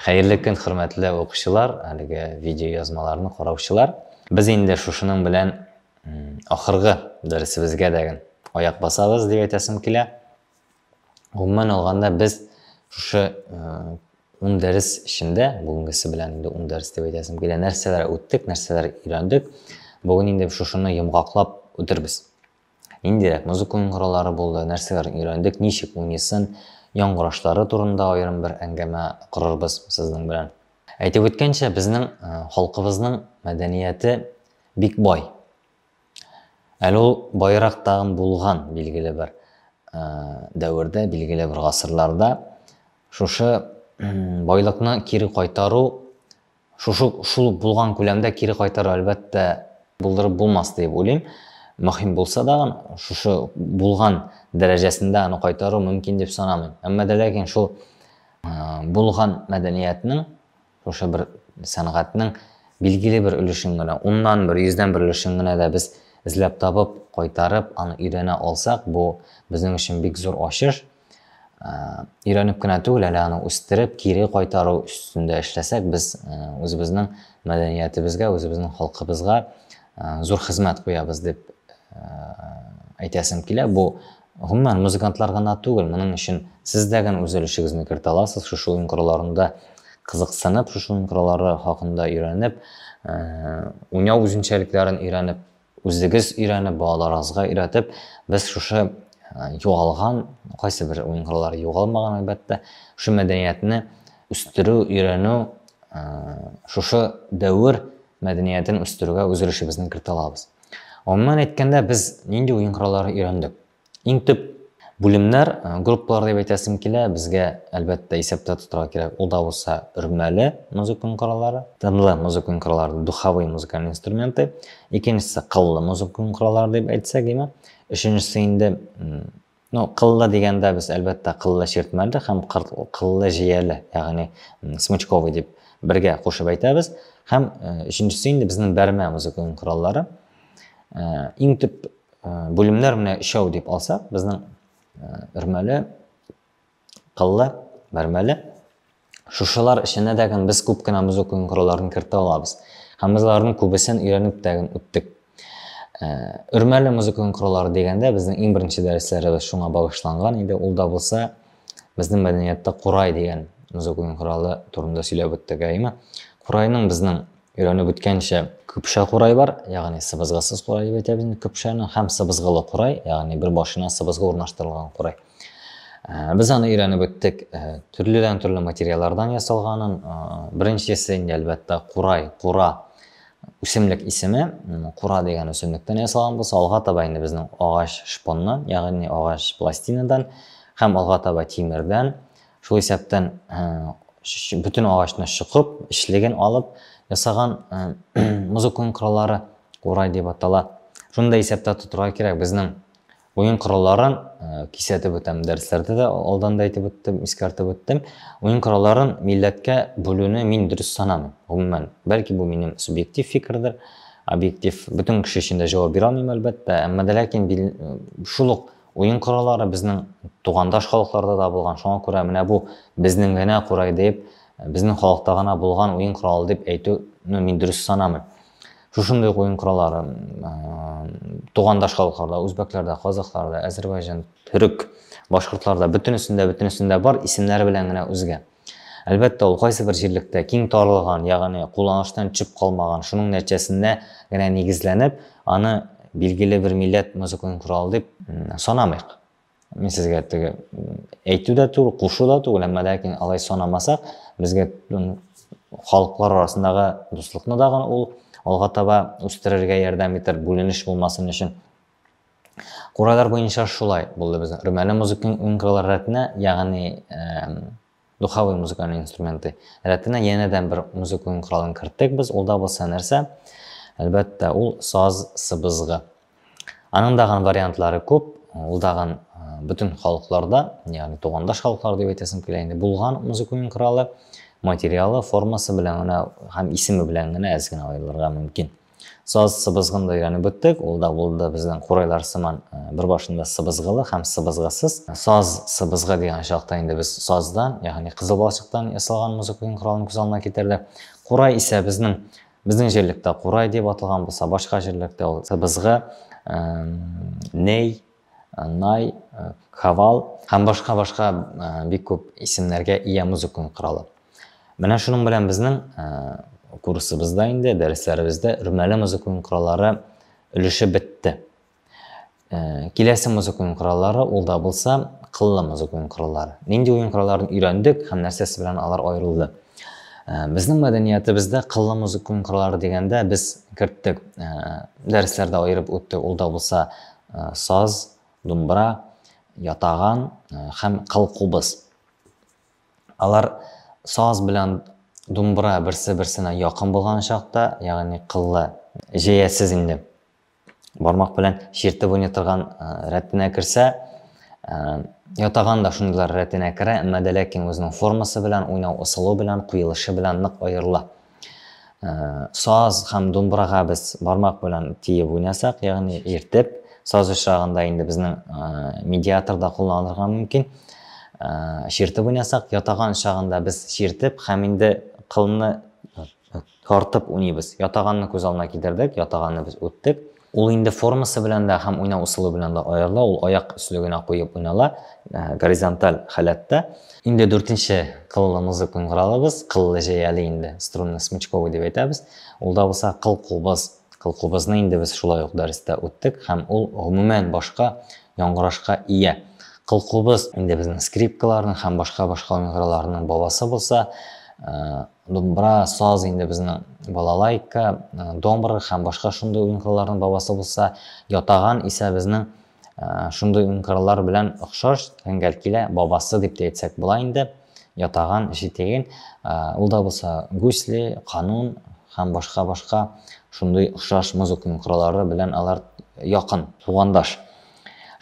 Хәерле көн, хөрмәтле укучылар, әлеге видеоязмаларны караучылар. Без инде шушының белән ахыргы дәресебезгә дә аяк басабыз дип әйтәсем килә. Гомумән алганда без шушы 10 дәрес эчендә, бүгенгесе белән инде 10 дәрес дип әйтәсем килә, нәрсәләр үттек, нәрсәләр өйрәндек. Бүген инде шушыны йомгаклап үтербез. Ниндирәк музыка уен кораллары булды, нәрсәләр өйрәндек, ничек уйныйсын, яңгырашлары турында аерым бер әңгәмә корырбыз сезнең белән. Әйтеп үткәнчә, безнең халкыбызның мәдәнияте бик бай. Әле ул байрак тагын булган билгеле бер дәвердә, билгеле бер гасырларда шушы байлыкны кире кайтару Шушы шул булган күләмдә кире кайтару, әлбәттә, булдырып булмас дип уйлыйм. Мөһим булса да, шушы булган дәрәҗәсендә аны кайтару мөмкин дип санамыйм. Әмма дә ләкин шул булган мәдәниятнең, шушы бер сәнгатьнең билгеле бер өлешен генә, уннан бер, йөздән бер өлешен генә дә без эзләп табып, кайтарып, аны өйрәнә алсак, бу безнең өчен бик зур ачыш. Өйрәнеп кенә түгел, әле аны үстереп, кире кайтару өстендә эшләсәк, без үзебезнең мәдәниятебезгә, үзебезнең халкыбызга зур хезмәт куябыз дип әйтәсем килә. Бу гомумән музыкантлар гына түгел, моның өчен сез дә генә үз өлешегезне кертә аласыз, шушы уен коралларында кызыксынып, шушы уен кораллары хакында өйрәнеп, уйнау үзенчәлекләрен өйрәнеп, Үзегез өйрәнеп, балаларыгызга өйрәтеп, без шушы югалган, кайсы бер уен кораллары югалмаган, әлбәттә, шушы мәдәниятне үстерү, өйрәнү, шушы дәвер мәдәниятен үстерүгә үз өлешебезне кертә алабыз. Гомумән әйткәндә, без нинди уен кораллары өйрәндек? Иң төп бүлемнәр, группалар дип әйтәсем килә, безгә, әлбәттә, исәптә тотарга кирәк. Ул да булса өрмәле музыка уен кораллары, тынлы музыка уен кораллары, духовые музыкальные инструменты. Икенчесе кыллы музыка уен кораллары дип әйтсәк, име. Өченчесе инде, ну, кыллы дигәндә без, әлбәттә, кыллы чиртмәле һәм кыллы җияле, ягъни смычковый дип бергә кушып әйтәбез. Һәм өченчесе инде безнең бәрмә музыка уен кораллары. Иң төп бүлемнәр менә өчәү дип алсак, безнең өрмәле, кыллы, бәрмәле. Шушылар эченә дә без күп кенә музыка уен коралларын кертә алабыз. Һәм без аларның күбесен өйрәнеп тә үттек. Өрмәле музыка уен кораллары дигәндә безнең иң беренче дәресләребез шуңа багышланган иде. Ул да булса безнең мәдәнияттә курай дигән музыка уен коралы турында сөйләп үттек, әйеме? Курайның безнең Өйрәнеп үткәнчә, көпшә курай бар, ягъни сыбызгысыз курай дип әйтәбез инде көпшәне, һәм сыбызгылы курай, ягъни бер башына сыбызгы урнаштырылган курай. Без аны өйрәнеп үттек, төрледән төрле материаллардан ясалганын. Беренчесе инде, әлбәттә, курай, кура үсемлек исеме, кура дигән үсемлектән ясалган булса, алга таба инде безнең агач шпоннан, ягъни агач пластинадан һәм алга таба тимердән, шул исәптән бөтен агачны чокып, эчлеген алып ясаган музыка уен кораллары курай дип атала. Шуны да исәптә тотырга кирәк, безнең уен коралларын кисәтеп үтәм, дәресләрдә дә алдан да әйтеп үттем, искәртеп үттем. Уен коралларын милләткә бүлүне мин дөрес санамыйм, гомумән. Бәлки бу минем субъектив фикердер, объектив бөтен кеше өчен дә җавап бирә алмыйм, әлбәттә, әмма дә ләкин шул ук Уен кораллары безнең тугандаш халыкларда да булган, шуңа күрә менә бу безнең генә курай дип, безнең халыкта гына булган уен коралы дип әйтүне мин дөрес санамыйм. Шушындый ук уен кораллары тугандаш халыкларда, үзбәкләрдә, казахларда, әзербайҗан, төрек, башкортларда бөтенесендә, бөтенесендә бар, исемнәре белән генә үзгә. Әлбәттә, ул кайсы бер җирлектә киң таралган, ягъни кулланыштан төшеп калмаган, шуның нәтиҗәсендә генә нигезләнеп, аны билгеле бер милләт музыка уен коралы дип санамыйк. Мин сезгә теге әйтү дә түгел, кушу да түгел, әмма ләкин алай санамасак, безгә халыклар арасындагы дуслыкны да ул алга таба үстерергә ярдәм итәр, бүленеш булмасын өчен. Курайлар буенча шулай булды безнең. Өрмәле музыка уен рәтенә, ягъни духовой музыкальный инструменты рәтенә янәдән бер музыка уен коралын керттек без. Ул да булса нәрсә? Әлбәттә, ул саз сыбызгы. Аның дагын вариантлары күп. Ул дагын бөтен халыкларда, ягъни тугандаш халыклар дип әйтәсем килә инде, булган музыка уен коралы, материалы, формасы белән генә һәм исеме белән генә әз генә аерылырга мөмкин. Саз сыбызгын да өйрәнеп үттек. Ул да булды безнең курайлар сыман бер башында сыбызгылы һәм сыбызгысыз. Саз сыбызгы дигән чакта инде без саздан, ягъни кызыл балчыктан ясалган музыка уен коралын күз алдына китердек. Курай исә безнең җирлектә курай дип аталган булса, башка җирлектә ул сыбызгы, ней, най, хавал һәм башка-башка бик күп исемнәргә ия музыка уен коралы. Менә шуның белән безнең курсыбызда инде, дәресләребездә өрмәле музыка уен кораллары өлеше бетте. Киләсе музыка уен кораллары ул да булса кыллы музыка уен кораллары. Нинди уен коралларын өйрәндек һәм нәрсәсе белән алар аерылды? Безнең мәдәниятебездә кыллы музыка уен кораллары дигәндә без керттек, дәресләрдә аерып үттек, ул да булса саз, думбра, ятаган һәм кыл кубыз. Алар саз белән думбра берсе-берсенә якын булган чакта, ягъни кыллы, җәясез инде бармак белән чиртеп уйный торган рәтенә керсә, ятаган да шундыйлар рәтенә керә, әмма дә ләкин үзенең формасы белән, уйнау ысулы белән, куелышы белән нык аерыла. Саз һәм думбрага без бармак белән тиеп уйнасак, ягъни җиртеп, саз очрагында инде безнең медиатор да кулланырга мөмкин. Чиртеп уйнасак, ятаган очрагында без чиртеп һәм инде кылны тартып уйныйбыз. Ятаганны күз алдына китердек, ятаганны без үттек. Ул инде формасы белән дә һәм уйнау ысулы белән дә аерыла, ул аяк өслегенә куеп уйнала, горизонталь халәттә. Инде дүртенче кыллы музыка уен коралыбыз, кыллы җәяле инде, струнно-смычковый дип әйтәбез. Ул да булса кыл кубыз. Кыл кубызны инде без шулай ук дәрестә үттек һәм ул гомумән башка яңгырашка ия. Кыл кубыз инде безнең скрипкаларның һәм башка-башка уен коралларының бабасы булса, думбра, саз инде безнең балалайка, домбра һәм башка шундый уен коралларының бабасы булса, ятаган исә безнең шундый уен кораллар белән охшаш, тәңгәл килә, бабасы дип тә әйтсәк була инде. Ятаган җитеген, ул да булса гусли, канун һәм башка-башка шундый охшаш музыка уен кораллары белән алар якын, тугандаш.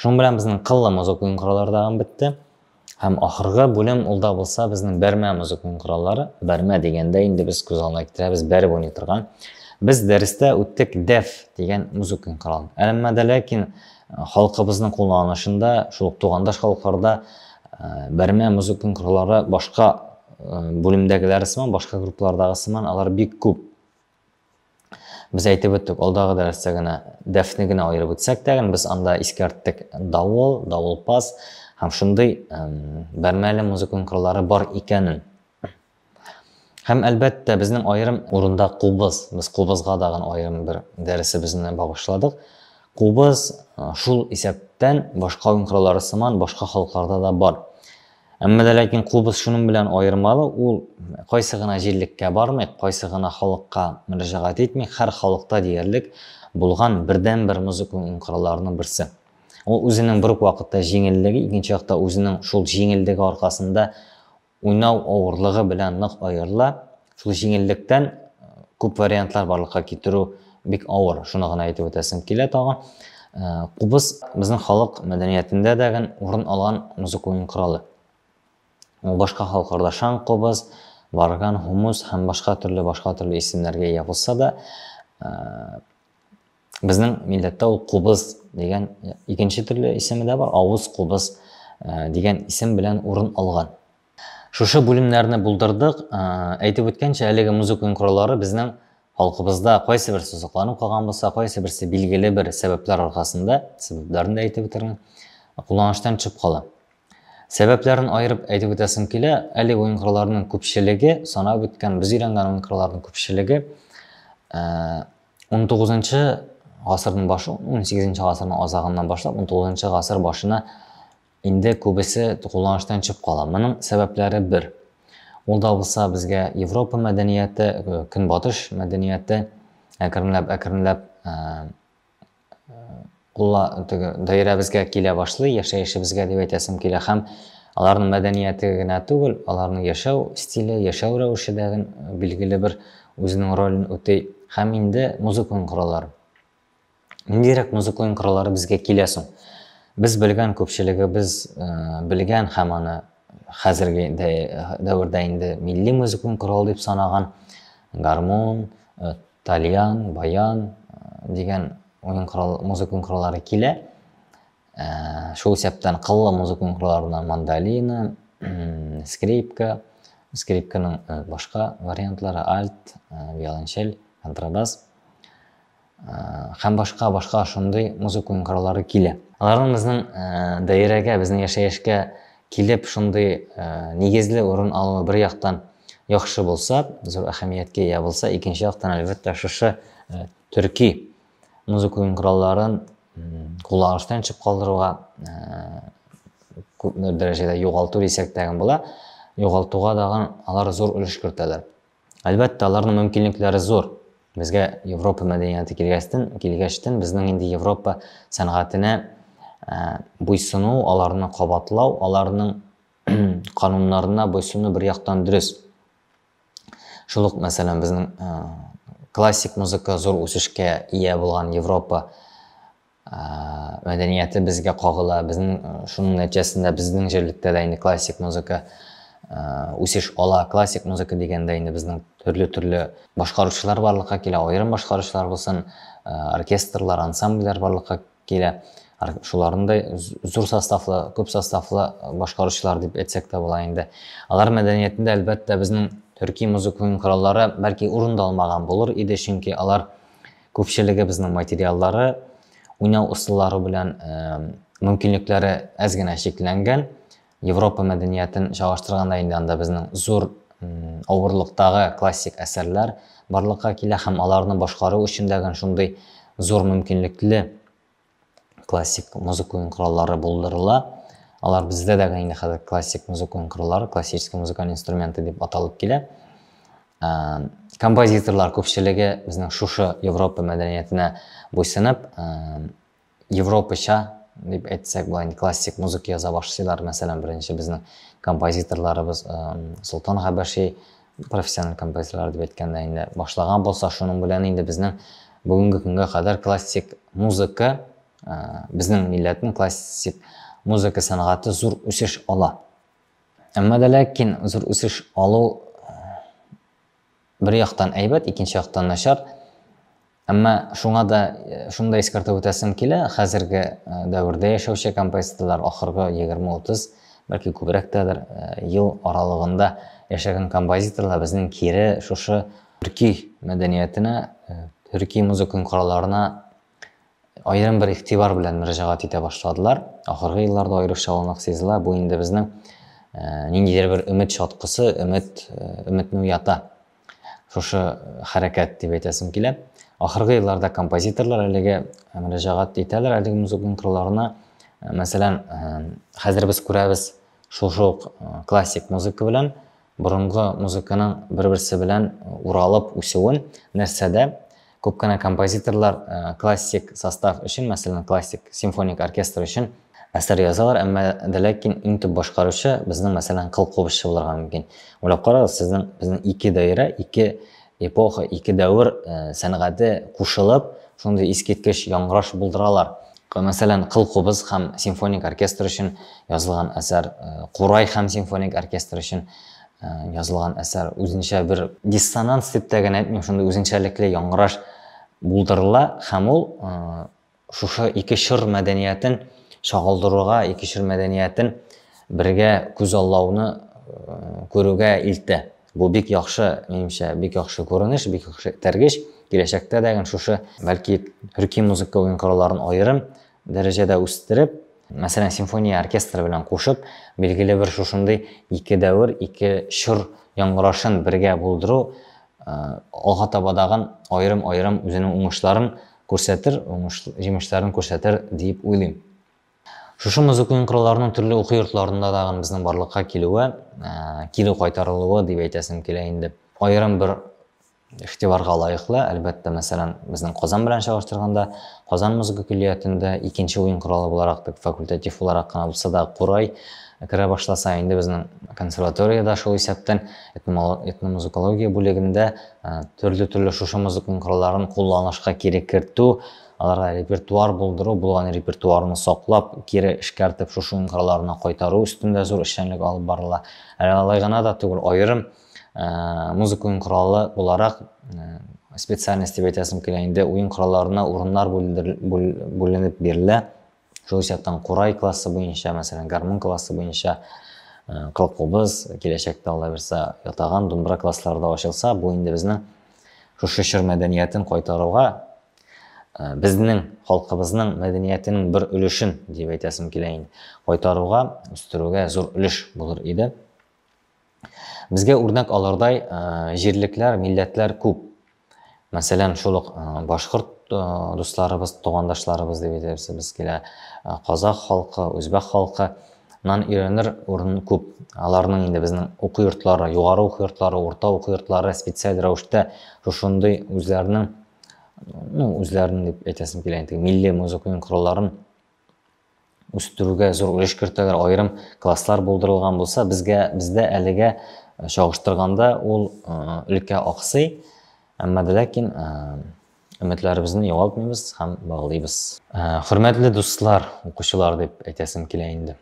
Шуның белән безнең кыллы музыка уен кораллары тагын бетте. Һәм ахыргы бүлем ул да булса безнең бәрмә музыка уен кораллары. Бәрмә дигәндә инде без күз алдына китерәбез бәреп уйный торган. Без дәрестә үттек дәф дигән музыка уен коралын. Әмма дә ләкин халкыбызның кулланышында, шул ук тугандаш халыкларда бәрмә музыка уен кораллары башка бүлемдәгеләре сыман, башка группалардагы сыман алар бик күп. Без әйтеп үттек, алдагы дәрестә генә дәфне генә аерып үтсәк тә, без анда искәрттек давыл, давылпаз һәм шундый бәрмәле музыка уен кораллары бар икәнен. Һәм әлбәттә, безнең аерым урында кубыз. Без кубызга дагын аерым бер дәресебезне багышладык. Кубыз шул исәптән башка уен кораллары сыман башка халыкларда да бар. Әмма дә ләкин кубыз шуның белән аермалы, ул кайсы гына җирлеккә бармый, кайсы гына халыкка мөрәҗәгать итми, һәр халыкта диярлек булган бердәнбер музыка уен коралларының берсе. Ул үзенең бер үк вакытта җиңеллеге, икенче якта үзенең шул җиңеллеге аркасында уйнау авырлыгы белән нык аерыла. Шул җиңеллектән күп вариантлар барлыкка китерү бик авыр. Шуны гына әйтеп үтәсем килә тагын. Кубыз безнең халык мәдәниятендә дә урын алган музыка уен коралы. Ул башка халыкларда шаң кубыз, варган, хумус һәм башка төрле исемнәргә ия булса да, безнең милләттә ул кубыз дигән икенче төрле исеме дә бар, авыз кубыз дигән исем белән урын алган. Шушы бүлемнәрне булдырдык. Әйтеп үткәнчә, әлеге музыка уен кораллары безнең халкыбызда кайсы берсе сакланып калган булса, кайсы берсе билгеле бер сәбәпләр аркасында, сәбәпләрен дә әйтеп үтермен, кулланыштан төшеп кала. Сәбәпләрен аерып әйтеп үтәсем килә, әлеге уен коралларының күпчелеге, санап үткән, без өйрәнгән уен коралларының күпчелеге 19 гасырның башы, 18 гасырның азагыннан башлап 19 гасыр башына инде күбесе кулланыштан төшеп кала. Моның сәбәпләре бер. Ул да булса безгә Европа мәдәнияте, Көнбатыш мәдәнияте әкренләп-әкренләп теге даирәбезгә килә башлый, яшәешебезгә дип әйтәсем килә. Һәм аларның мәдәнияте генә түгел, аларның яшәү стиле, яшәү рәвеше дә билгеле бер үзенең ролен үти. Һәм инде музыка уен кораллары. Ниндирәк музыка уен кораллары безгә килә соң? Без белгән, күпчелегебез белгән һәм аны хәзерге дәвердә инде милли музыка уен коралы дип санаган гармун, тальян, баян дигән уен корал, музыка уен кораллары килә. Шул исәптән кыллы музыка уен коралларына мандолина, скрипка, скрипканың башка вариантлары альт, виолончель, контрабас һәм башка башка шундый музыка уен кораллары килә. Аларның безнең даирәгә, безнең яшәешкә килеп шундый нигезле урын алуы бер яктан яхшы булса, зур әһәмияткә ия булса, икенче яктан, әлбәттә, шушы төрки музыка уен коралларын кулланыштан төшеп калдыруга, күпмедер дәрәҗәдә югалту дисәк тә була, югалтуга дагын алар зур өлеш кертәләр. Әлбәттә, аларның мөмкинлекләре зур. Безгә Европа мәдәнияте килгәчтен, килгәчтен безнең инде Европа сәнгатенә буйсыну, аларны кабатлау, аларның кануннарына буйсыну бер яктан дөрес. Шул ук, мәсәлән, безнең классик музыка зур үсешкә ия булган Европа мәдәнияте безгә кагыла. Безнең шуның нәтиҗәсендә безнең җирлектә дә инде классик музыка үсеш ала. Классик музыка дигәндә инде безнең төрле-төрле башкаручылар барлыкка килә, аерым башкаручылар булсын, оркестрлар, ансамбльләр барлыкка килә. Шуларның да зур составлы, күп составлы башкаручылар дип әйтсәк тә була инде. Алар мәдәниятендә, әлбәттә, безнең төрки музыка уен кораллары бәлки урын да алмаган булыр иде, чөнки алар күпчелеге безнең материаллары, уйнау ысуллары белән мөмкинлекләре әз генә чикләнгән. Европа мәдәниятен чагыштырганда инде анда безнең зур авырлыктагы классик әсәрләр барлыкка килә һәм аларны башкару өчен дә шундый зур мөмкинлекле классик музыка уен кораллары булдырыла. Алар бездә дә инде хәзер классик музыка уен кораллары, классический музыкальный инструменты дип аталып килә. Композиторлар күпчелеге безнең шушы Европа мәдәниятенә буйсынып, европача дип әйтсәк була инде, классик музыка яза башлыйлар. Мәсәлән, беренче безнең композиторларыбыз Солтан Габәши, профессиональ композиторлар дип әйткәндә инде башлаган булса, шуның белән инде безнең бүгенге көнгә кадәр классик музыка, безнең милләтнең классик музыка сәнгате зур үсеш ала. Әмма дә ләкин зур үсеш алу бер яктан әйбәт, икенче яктан начар. Әмма шуңа да шуны да искәртеп үтәсем килә, хәзерге дәвердә яшәүче композиторлар ахыргы 20-30, бәлки күбрәк тәдер, ел аралыгында яшәгән композиторлар безнең кире шушы төрки мәдәниятенә, төрки музыка коралларына аерым бер игътибар белән мөрәҗәгать итә башладылар. Ахыргы елларда аеруча нык сизелә. Бу инде безнең ниндидер бер өмет чаткысы, өмет, өметне уята. Шушы хәрәкәт дип әйтәсем килә. Ахыргы елларда композиторлар әлеге мөрәҗәгать итәләр әлеге музыка коралларына. Мәсәлән, хәзер без күрәбез шушы ук классик музыка белән борынгы музыканың бер-берсе белән уралып үсүен. Нәрсәдә? Күп кенә композиторлар классик состав өчен, мәсәлән, классик симфоник оркестр өчен әсәр язалар, әмма дә ләкин иң төп башкаручы безнең, мәсәлән, кыл кубызчы булырга мөмкин. Уйлап карагыз, сезнең безнең ике даирә, ике эпоха, ике дәвер сәнгате кушылып, шундый искиткеч яңгыраш булдыралар. Мәсәлән, кыл кубыз һәм симфоник оркестр өчен язылган әсәр, курай һәм симфоник оркестр өчен язылган әсәр үзенчә бер диссонанс дип тә генә әйтмим, шундый үзенчәлекле яңгыраш булдырыла һәм ул шушы ике чор мәдәниятен чагылдыруга, ике чор мәдәниятен бергә күзаллауны күрүгә илтә. Бу бик яхшы, минемчә, бик яхшы күренеш, бик яхшы этәргеч. Киләчәктә дә шушы бәлки төрки музыка уен коралларын аерым дәрәҗәдә үстереп, мәсәлән, симфония оркестры белән кушып, билгеле бер шушындый ике дәвер, ике чор яңгырашын бергә булдыру алга таба дагын аерым-аерым үзенең уңышларын күрсәтер, уңыш җимешләрен күрсәтер дип уйлыйм. Шушы музыка уен коралларының төрле уку йортларында дагын безнең барлыкка килүе, кире кайтарылуы дип әйтәсем килә инде. Аерым бер игътибарга лаеклы, әлбәттә, мәсәлән, безнең Казан белән чагыштырганда, Казан музыка көллиятендә икенче уен коралы буларак, факультатив буларак кына булса да, курай керә башласа, инде безнең консерваториядә, шул исәптән этномузыкология бүлегендә төрле-төрле шушы музыка уен коралларын кулланышка кире кертү, аларга репертуар булдыру, булган репертуарны саклап, кире эшкәртеп, шушы уен коралларына кайтару өстендә зур эшчәнлек алып барыла. Әле алай гына да түгел, аерым музыка уен коралы буларак специальность дип әйтәсем килә инде, уен коралларына урыннар бүленеп бирелә. Шул исәптән курай классы буенча, мәсәлән, гармун классы буенча, кылкубыз, киләчәктә Алла бирсә, ятаган, думбра класслары да ачылса, бу инде безнең шушы чор мәдәниятен кайтаруга, безнең халкыбызның мәдәниятенең бер өлешен дип әйтәсем килә инде, кайтаруга, үстерүгә зур өлеш булыр иде. Безгә үрнәк алырдай җирлекләр, милләтләр күп. Мәсәлән, шул ук башкорт дусларыбыз, тугандашларыбыз дип әйтәбез килә, казах халкы, үзбәк халкы нан өйрәнер урын күп. Аларның инде безнең уку йортлары, югары уку йортлары, урта уку йортлары специаль рәвештә шушындый үзләренең, ну, үзләренең дип әйтәсем килә инде, милли музыка уен коралларын үстерүгә зур өлеш кертәләр, аерым класслар булдырылган булса, безгә бездә әлегә чагыштырганда ул өлкә аксый, әмма дә ләкин өметләребезне югалтмыйбыз һәм баглыйбыз. Хөрмәтле дуслар, укучылар дип әйтәсем килә инде.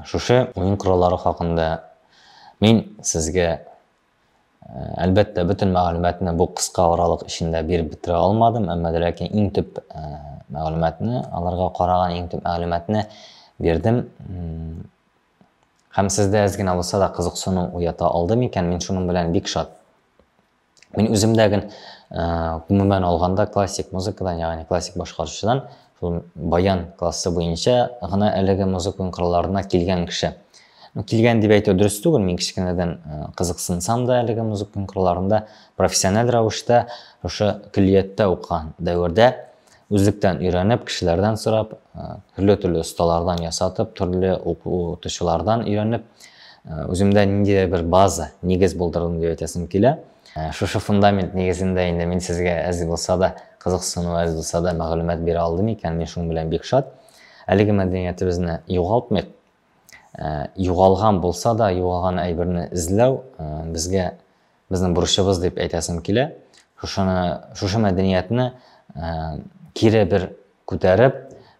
Шушы уен кораллары хакында мин сезгә Әлбәттә, бөтен мәгълүматны бу кыска аралык эчендә биреп бетерә алмадым, әмма дә ләкин иң төп мәгълүматны, аларга караган иң төп мәгълүматны бирдем. Һәм сездә әз генә булса да кызыксыну уята алдым икән, мин шуның белән бик шат. Мин үзем дә ген гомумән алганда классик музыкадан, ягъни классик башкаручыдан, шул баян классы буенча гына әлеге музыка уен коралларына килгән кеше. Ну, килгән дип әйтү дөрес түгел, мин кечкенәдән кызыксынсам да әлеге музыка коралларында профессиональ рәвештә шушы көллияттә укыган дәвердә үзлектән өйрәнеп, кешеләрдән сорап, төрле-төрле осталардан ясатып, төрле укытучылардан өйрәнеп, үземдә ниндидер бер база, нигез булдырдым дип әйтәсем килә. Шушы фундамент нигезендә инде мин сезгә әз булса да кызыксыну, әз булса да мәгълүмат бирә алдым икән, мин шуның белән бик шат. Әлеге мәдәниятебезне югалтмыйк. Югалган булса да, югалган әйберне эзләү безгә безнең бурычыбыз дип әйтәсем килә. Шушыны, шушы мәдәниятне кире бер күтәреп,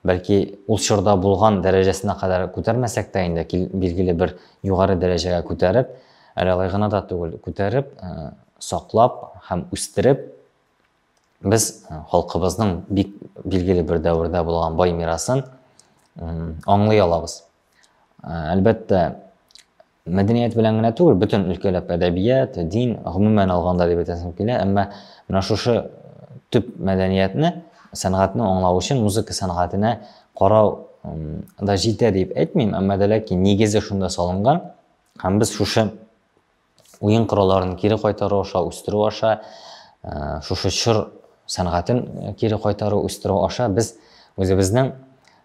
бәлки ул чорда булган дәрәҗәсенә кадәр күтәрмәсәк тә инде, билгеле бер югары дәрәҗәгә күтәреп, әле алай гына да түгел, күтәреп, саклап һәм үстереп, без халкыбызның бик билгеле бер дәвердә булган бай мирасын аңлый алабыз. Әлбәттә, мәдәният белән генә түгел, бөтен өлкәләп әдәбият, дин, гомумән алганда дип әйтәсем килә, әмма менә шушы төп мәдәниятне, сәнгатьне аңлау өчен музыка сәнгатенә карау да җитә дип әйтмим, әмма дә ләкин нигезе шунда салынган һәм без шушы уен коралларын кире кайтару аша, үстерү аша, шушы чор сәнгатен кире кайтару, үстерү аша без үзебезнең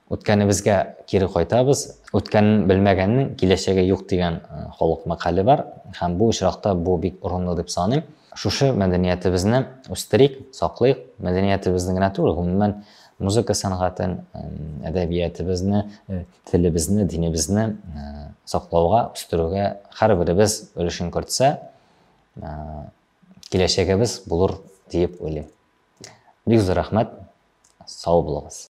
үткәнебезгә кире кайтабыз. Үткәнен белмәгәннең киләчәге юк дигән халык мәкале бар. Һәм бу очракта бу бик урынлы дип саныйм. Шушы мәдәниятебезне үстерик, саклыйк. Мәдәниятебезне генә түгел, гомумән музыка сәнгатен, әдәбиятебезне, телебезне, динебезне саклауга, үстерүгә һәрберебез өлешен кертсә, киләчәгебез булыр диеп уйлыйм. Бик зур рәхмәт. Сау булыгыз.